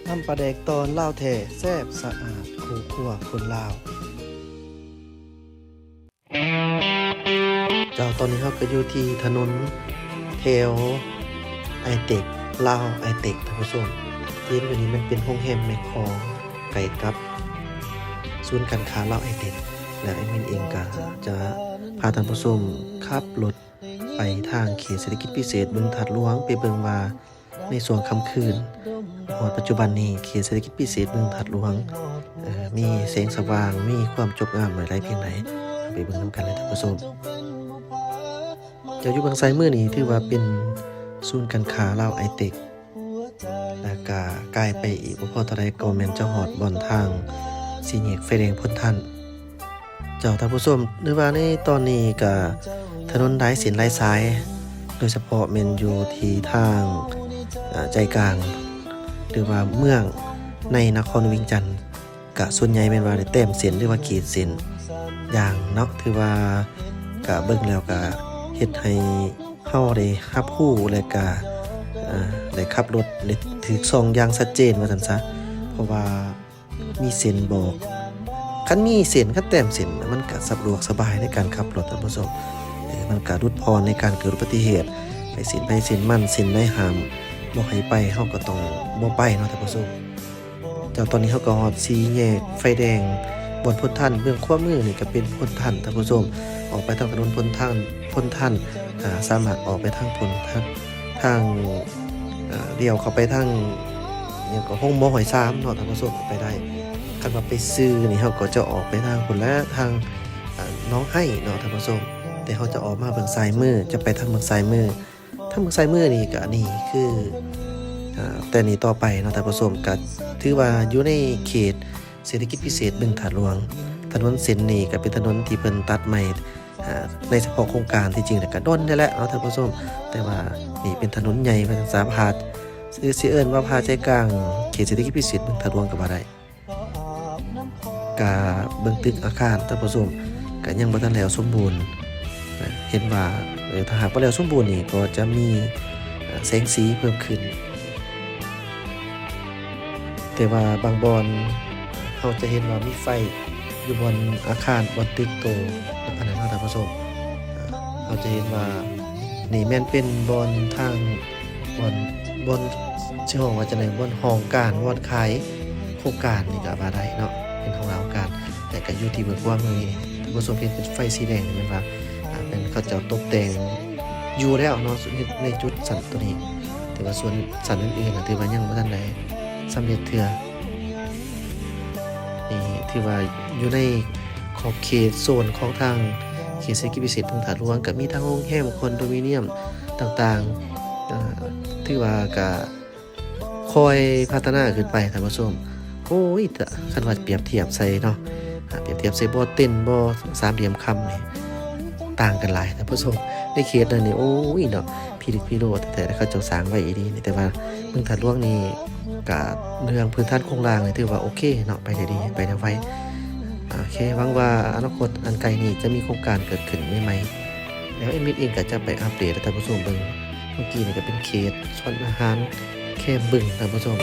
ນ້ຳປາແດກຕອນລາວແທ້ ແຊບສະອາດຄູ່ຄົວຄົນລາວ. ເຈົ້າ ຕອນນີ້ເຮົາກໍຢູ່ທີ່ຖະໜົນແຖວໄອເຕັກ ລາວໄອເຕັກ ທ່ານຜູ້ຊົມ. ທີ່ເຫັນຢູ່ນີ້ແມ່ນເປັນໂຮງແຮມແມ່ຂອງ ໃກ້ກັບສູນການຄ້າລາວໄອເຕັກ ແລະ ແອດມິນເອງກໍຈະພາທ່ານຜູ້ຊົມຂັບລົດ ໄປທາງເຂດເສດຖະກິດພິເສດບຶງທາດຫຼວງ ໄປເບິ່ງວ່າໃນຊ່ວງຄ່ຳຄືນຮອດປັດຈຸບັນນີ້ ເຂດເສດຖະກິດພິເສດບຶງທາດຫຼວງ ເອີ ມີແສງສະຫວ່າງ ມີຄວາມຈົບງາມຫຼາຍພຽງໃດ. ເຮົາໄປເບິ່ງນຳກັນເລີຍທ່ານຜູ້ຊົມ. ເຈົ້າ ຢູ່ເບື້ອງຊ້າຍມືນີ້ຖືວ່າເປັນສູນການຄ້າລາວໄອເຕັກ ແລ້ວກະກາຍໄປອີກບໍ່ພໍເທົ່າໃດ ກໍແມ່ນຈະຮອດບ່ອນທາງສີ່ແຍກໄຟແດງພົນທັນ. ເຈົ້າ ທ່ານຜູ້ຊົມ ຫຼືວ່າໃນຕອນນີ້ກະຖະໜົນຫຼາຍເສັ້ນຫຼາຍສາຍ ໂດຍສະເພາະແມ່ນຢູ່ທີ່ທາງ ເອີ ໃຈກາງ ຫຼືວ່າເມືອງໃນນະຄອນວຽງຈັນ ກະສ່ວນໃຫຍ່ແມ່ນວ່າໄດ້ແຕ້ມເສັ້ນ ຫຼືວ່າຂີດເສັ້ນຢ່າງເນາະ ຖືວ່າກະເບິ່ງແລ້ວກະເຮັດໃຫ້ເຮົາໄດ້ຮັບຮູ້ ແລະກະ ເອີ ໄດ້ຂັບລົດໄດ້ຖືກສ່ອງຢ່າງຊັດເຈນວ່າຊັ້ນຊະ ເພາະວ່າມີເສັ້ນບອກ. ຄັນມີເສັ້ນ ຄັນແຕ້ມເສັ້ນ ມັນກະສະດວກສະບາຍໃນການຂັບລົດທ່ານຜູ້ຊົມ ເອີ ມັນກະຫຼຸດຜ່ອນໃນການເກີດອຸບັດຕິເຫດ ໄປເສັ້ນໃຜເສັ້ນມັນ ເສັ້ນໃດຫ້າມບໍ່ໃຫ້ໄປ ເຮົາກໍຕ້ອງບໍ່ໄປເນາະທ່ານຜູ້ຊົມ. ເຈົ້າ ຕອນນີ້ເຮົາກໍຮອດສີ່ແຍກໄຟແດງບ່ອນພົນທັນ ເບື້ອງຂວາມືນີ້ກໍເປັນພົນທັນທ່ານຜູ້ຊົມ ອອກໄປທາງຖະໜົນພົນທັນ ພົນທັນ ອາ ສາມາດອອກໄປທາງພຸ້ນ ທາງ ທາງ ອາ ລ້ຽວເຂົ້າໄປທາງ ຫຍັງກໍ ໂຮງໝໍຮ້ອຍສາມເນາະທ່ານຜູ້ຊົມ ໄປໄດ້. ຄັນວ່າໄປຊື່ນີ້ ເຮົາກໍຈະອອກໄປທາງພຸ້ນແຫຼະ ທາງ ອາ ໜອງໄຮເນາະທ່ານຜູ້ຊົມ ແຕ່ເຮົາຈະອອກມາເບື້ອງຊ້າຍມື ຈະໄປທາງເບື້ອງຊ້າຍມື. ທາງເບື້ອງຊ້າຍມືນີ້ກໍນີ້ຄື ອາ ແຕ່ນີ້ຕໍ່ໄປເນາະທ່ານຜູ້ຊົມ ກໍຖືວ່າຢູ່ໃນເຂດເສດຖະກິດພິເສດບຶງທາດຫຼວງ. ຖະໜົນເສັ້ນນີ້ກໍເປັນຖະໜົນທີ່ເພິ່ນຕັດໃໝ່ ອາ ໃນສະເພາະໂຄງການ ທີ່ຈິງແລ້ວກໍດົນແທ້ແຫຼະເນາະທ່ານຜູ້ຊົມ ແຕ່ວ່ານີ້ເປັນຖະໜົນໃຫຍ່ ເພິ່ນສາມາດ ຊິ ຊິເອີ້ນວ່າຜ່າໃຈກາງເຂດເສດຖະກິດພິເສດບຶງທາດຫຼວງກໍວ່າໄດ້. ກະເບິ່ງຕຶກອາຄານທ່ານຜູ້ຊົມ ກະຍັງບໍ່ທັນແລ້ວສົມບູນ ເຫັນວ່າ ເອີ ຖ້າຫາກວ່າແລ້ວສົມບູນນີ້ ກໍຈະມີ ເອີ ແສງສີເພີ່ມຂຶ້ນ ແຕ່ວ່າບາງບ່ອນເຮົາຈະເຫັນວ່າມີໄຟຢູ່ບ່ອນອາຄານ ບ່ອນຕຶກໂຕອັນນັ້ນເນາະທ່ານຜູ້ຊົມ. ເຮົາຈະເຫັນວ່ານີ້ແມ່ນເປັນບ່ອນທາງ ບ່ອນ ບ່ອນ ຊິຮ້ອງວ່າຈັ່ງໃດ ບ່ອນຫ້ອງການ ບ່ອນຂາຍໂຄງການນີ້ກໍວ່າໄດ້ເນາະ ເປັນຫ້ອງລາວການ ແຕ່ກໍຢູ່ທີ່ເບິ່ງວ່າມື້ນີ້ທ່ານຜູ້ຊົມເຫັນເປັນໄຟສີແດງນີ້ແມ່ນວ່າ ອາ ແມ່ນເຂົາເຈົ້າຕົກແຕ່ງຢູ່ແລ້ວເນາະ ໃນຈຸດຊັ້ນໂຕນີ້ ແຕ່ວ່າສ່ວນຊັ້ນອື່ນໆ ຖືວ່າຍັງບໍ່ທັນໄດ້ສຳເລັດເທື່ອ. ນີ້ຖືວ່າຢູ່ໃນຂອບເຂດໂຊນຂອງທາງເຂດເສດຖະກິດພິເສດບຶງທາດຫຼວງ ກໍມີທັງໂຮງແຮມ ຄອນໂດມິນຽມຕ່າງໆ ເອີ ຖືວ່າກໍຄ່ອຍພັດທະນາຂຶ້ນໄປທ່ານຜູ້ຊົມ. ໂອ້ຍ ຖ້າ ຄັນວ່າປຽບທຽບໃສ່ເນາະ ອາ ປຽບທຽບໃສ່ບໍ່ເຕັນ ບໍ່ສາມຫຼ່ຽມຄຳນີ້ ຕ່າງກັນຫຼາຍທ່ານຜູ້ຊົມ. ໃນເຂດນັ້ນນີ້ ໂອ້ຍເນາະ ພິລຶກພິໂລແທ້ໆ ເຂົາເຈົ້າສ້າງໄວ້ອີ່ຫຼີນີ້ ແຕ່ວ່າເມືອງທາດຫຼວງນີ້ ກະເລື່ອງພື້ນຖານໂຄງລ່າງນີ້ຖືວ່າໂອເຄເນາະ ໄປໄດ້ດີ ໄປໄດ້ໄວ. ໂອເຄ ຫວັງວ່າອະນາຄົດອັນໃກ້ນີ້ຈະມີໂຄງການເກີດຂຶ້ນໃໝ່ໆ ແລ້ວແອດມິນເອງກະຈະໄປອັບເດດໃຫ້ທ່ານຜູ້ຊົມເບິ່ງ. ເມື່ອກີ້ນີ້ກະເປັນເຂດສວນອາຫານແຄມບຶງທ່ານຜູ້ຊົມ.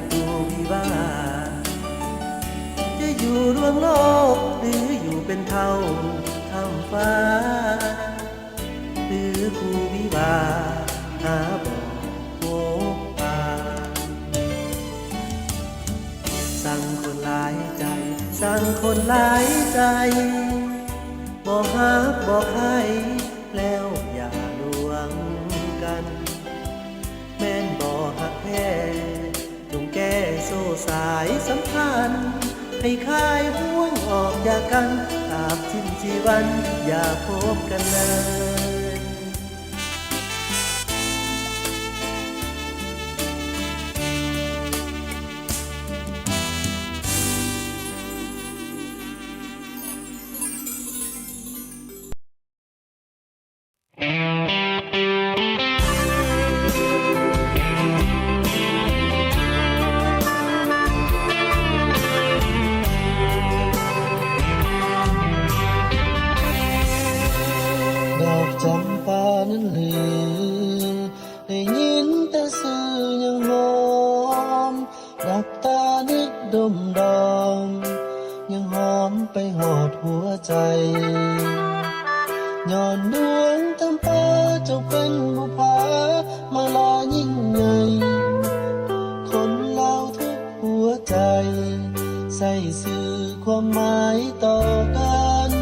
ຜູ້ວິວາ ຈະຢູ່ລວງໂລກ ຫຼືຢູ່ເປັນເຜົ່າຖ້ຳຟ້າ ຫຼືຜູ້ວິວາຫາບໍ່ພົບປະ ຊ່າງຄົນຫຼາຍໃຈ ຊ່າງຄົນຫຼາຍໃຈ ບໍ່ຮັກບໍ່ໃຄ່ແລ້ວຢ່າລວງກັນ ແມ່ນບໍ່ຮັກແທ້ ຈົ່ງແກ້ໂສ້ສາຍສຳພັນ ໃຫ້ຄາຍຫ່ວງອອກຈາກກັນ ຕາບສິ້ນຊີວັນຢ່າພົບກັນເລີຍ. ດອກຈຳປານັ້ນຫຼື ໄດ້ຍິນແຕ່ຊື່ຍັງຫອມ ດັບຕານິດດົມດອມ ຍັງຫອມໄປຮອດຫົວໃຈ ຍ້ອນດວງຈຳປາເຈົ້າເປັນບຸພາມາລາຍິ່ງໃຫຍ່ ຄົນລາວທຸກຫົວໃຈ ໃສ່ສື່ຄວາມໝາຍຕໍ່ກັນ.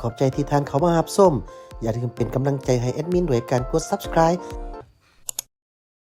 ຂອບໃຈທີ່ທ່ານເຂົ້າມາຮັບຊົມ. ຢ່າລືມເປັນກຳລັງໃຈໃຫ້ແອດມິນດ້ວຍການກົດ Subscribe